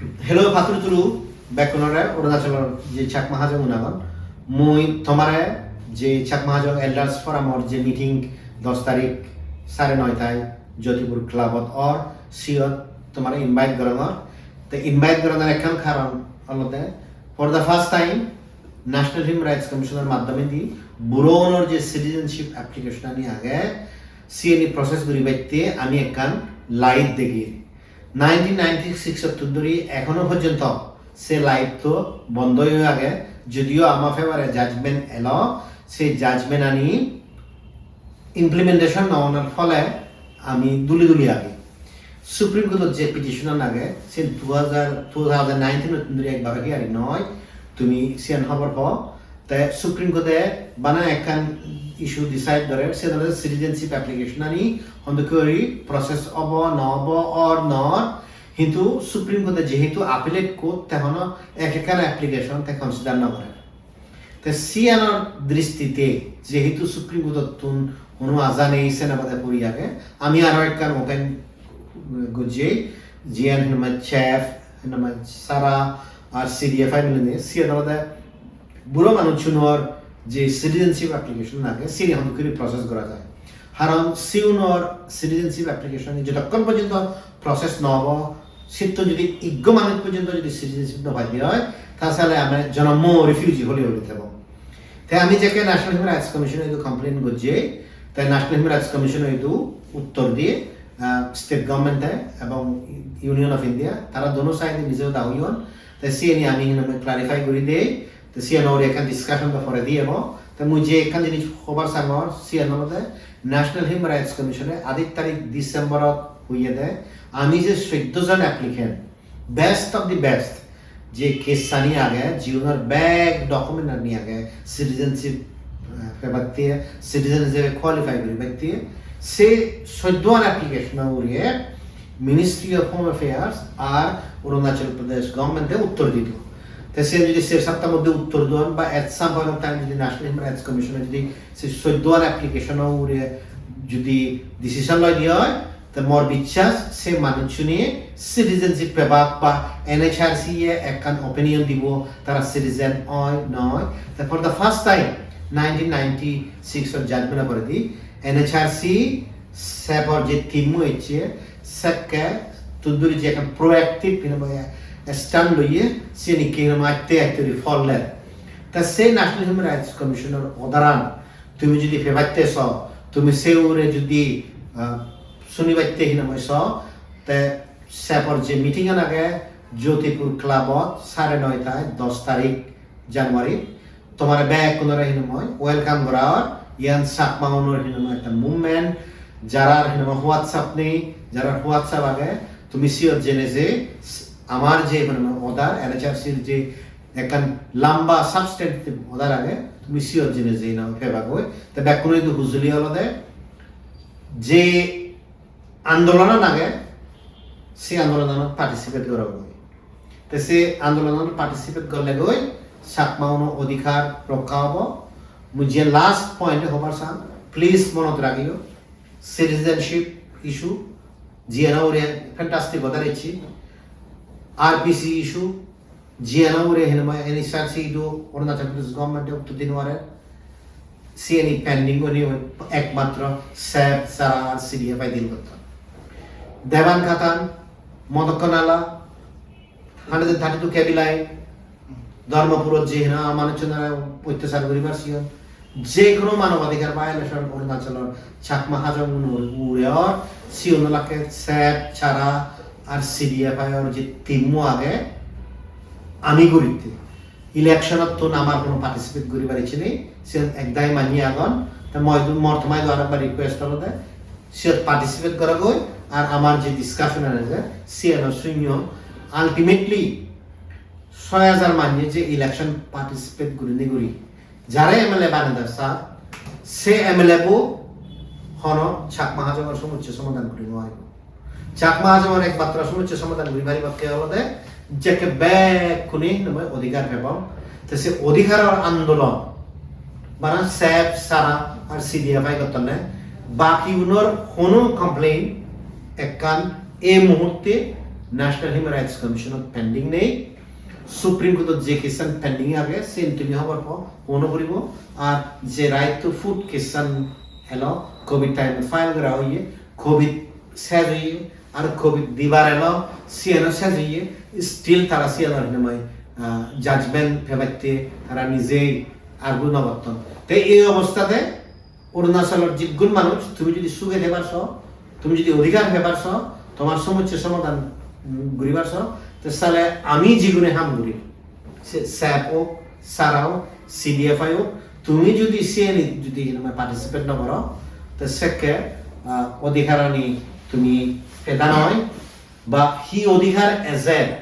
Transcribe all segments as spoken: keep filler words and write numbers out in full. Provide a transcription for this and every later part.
Hello, paturu turu, bekkunore Arunachalor je Chakma Hajong un agon. Mui tomare je Chakma Hajong Elders Forum or je meeting dos tarik sare noitai Jyotipur Club ot or, siyot tomare invite gorongor. Te invite goronor ekkan karon olode, for the first time National Human Rights Commission or maddome di buro unor je citizenship application ani age, siyeni process guribatte ami ekkan light degir. Nineteen ninety-six ottun dhuri ekhono porjonto se light to bondo oye age, judiyo ama favor e judgment elo, se judgment ani implementation no onar phole ami duli duli agi. Supreme Court ot je petition an age, sen two thousand, two thousand nineteen ottun dhuri ekbaro hearing noi, tumi siyan hobor po. Te Supreme Court e bana ekkan issue decide gorer, siyan olode citizenship application ani hondokke guri process obo, no obo, or nor. Hintu Supreme Court e jehetu appellate court, te hono ek ekkan application te consider no gorer. Te siyanor dristite jehetu Supreme Court ottun hono aja nei, sena bade pori age, ami aro ekkan open gojjei, jiyan hinamai CHAP, hinamai SARA, ar C D F I milinei, siyan olode buro manuchunor je citizenship application age, sini hondokke guri process gora jai. Karon siunor citizenship application jotokkon porjonto process no obo, sitto jodi ikko manuj porjonto jodi citizenship no paide oi, ta sale ami jonommo refugee hole hole thebo. Te ami jekke National Human Rights Commission idu complain gojjei, te National Human Rights Commission idu uttor diye, ah, state government e ebong Union of India, tara dono side e nije hoda hoyon. Te siyeni ami hinamai clarify guri dei, te siyan ugure ekkan discussion to poredi ebo. Te mui je ekkan jinis hobar sangor, siyan olode National Human Rights Commission e adit tarik December ot hoyede, ami je soddo jon applicant, best of the best, je case ani age, jiunor bek document ani age, citizenship, eh, pebatte, citizen hijebe qualify guribatte, se soddo an application ugure Ministry of Home Affairs ar Arunachal Pradesh government e uttor dido. Te se jodi ser sapta moddhe uttor don ba at some point of time jodi National Human Rights Commission e jodi se soddo an application ugure jodi decision loi diye oi, te mor bichas se manuchchune citizenship pebak ba N H R C e ekkan opinion dibo tara citizen oi noi. Te for the first time nineteen ninety-six or judgment poredi N H R C CHAP or je team mo ecche, sekke tudduri je ekkan proactive hinamai stand loye, sini ki hinamai atte atte ri folle. Ta se National Human Rights Commission or order an tumi jodi pebatte so, tumi se ugure jodi, ah, sunibatte hinamai so, te CHAP or je meeting an age Jyotipur Club ot sare noitai dos tarik January, tomare bekkunore hinamai welcome gora or, iyan Chakma unor hinamai ekkan movement, jarar hinamai WhatsApp nei, jarar WhatsApp age, tumi siyot jene je amar je hinamai order, N H R C r je ekkan lamba substantive order age, tumi siyot jene je hinamai pebagoi. Te bekkuno idu hujuli olode je andolonan age, se andolonanot participate gorogoi. Te se andolonanot participate gorlegoi Chakma uno odhikar rokka obo. Mui je last point hobar sang, please monot ragiyo, citizenship issue, jiyano ugure fantastic order ecche, R P C issue, jiyano ugure hinamai N H R C idu Arunachal Pradesh government e uttor di no parer. Siyeni pending guri ekmatro CHAP, SARA ar C D F I deal gotton. Deban Khatan, Modokka Nala, hundred thirty-two K V line, Dharmapurot je hina manuchunore ottachar guribar siyon, je hono manobadhikar violation Arunachalor Chakma Hajong unor ugure or, siyon olakke CHAP, SARA ar C D F I or je team mo age, ami guritte. Election ottun amar hono participate guribar icche nei, siyan ek dagi manye agon. Te moi idu, mor tomai idu arekbar request olode, siyot participate gorogoi, ar amar je discussion an age, siyano sunyo. Ultimately, soi hajar manye je election participate gurinei guri, jare M L A banedar sar, se M L A bo hono Chakma Hajongor somossya somadhan guri nw paribo. Chakma Hajongor ekmatro somossya somadhan guri paribakke olode jekke bekkune hinamai odhikar pebong. Te se odhikaror andolon bana CHAP, SARA ar C D F I gottonne, baki unor hono complain ekkan ei muhurte National Human Rights Commission-ot pending nei, Supreme Court-ot je case-an pending age, siyen tumi hobor po, phone-o puribo, ar je Right to Food case-an elo, covid time-ot file gora oye, covid sej oye, ar covid dibar elo, siyeno sej oye, still tara siyanor hinamai, ah, judgment pebatte tara nijei argue no gotton. Te ei obostate Arunachalor jiggun manuj, tumi jodi suge thebar so, tumi jodi odhikar pebar so, tomar somossya somadhan, mm, guribar so, te sale ami jigune ham guri, se sep ok, sara ok, C D F I ok, tumi jodi siyeni jodi hinamai participate no goro, te sekke, ah, odhikarani tumi peda noi, ba hi odhikar ejer,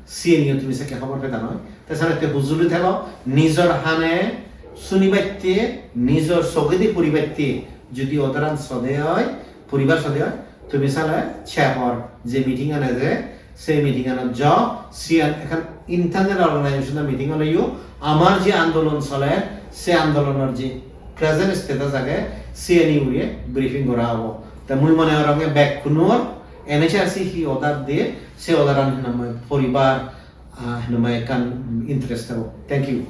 siyeniyo tumi sekke hobor peda noi. Te sale te hujuli thebo, nijor hane sunibatte, nijor sogedi puribatte, jodi order-an sode oi, puribar sode oi, tumi sale chepor je meeting-an eje, se meeting-anot jo, siyan ekkan internal organization-or meeting oleyo, amar je andolon soler, se andolonor je present status age, siyeni ugure briefing gora obo. Te mui mone goronge bekkunor N H R C hi order diye, se order-an hinamai puribar, ah, hinamai ekkan interest thebo. Thank you.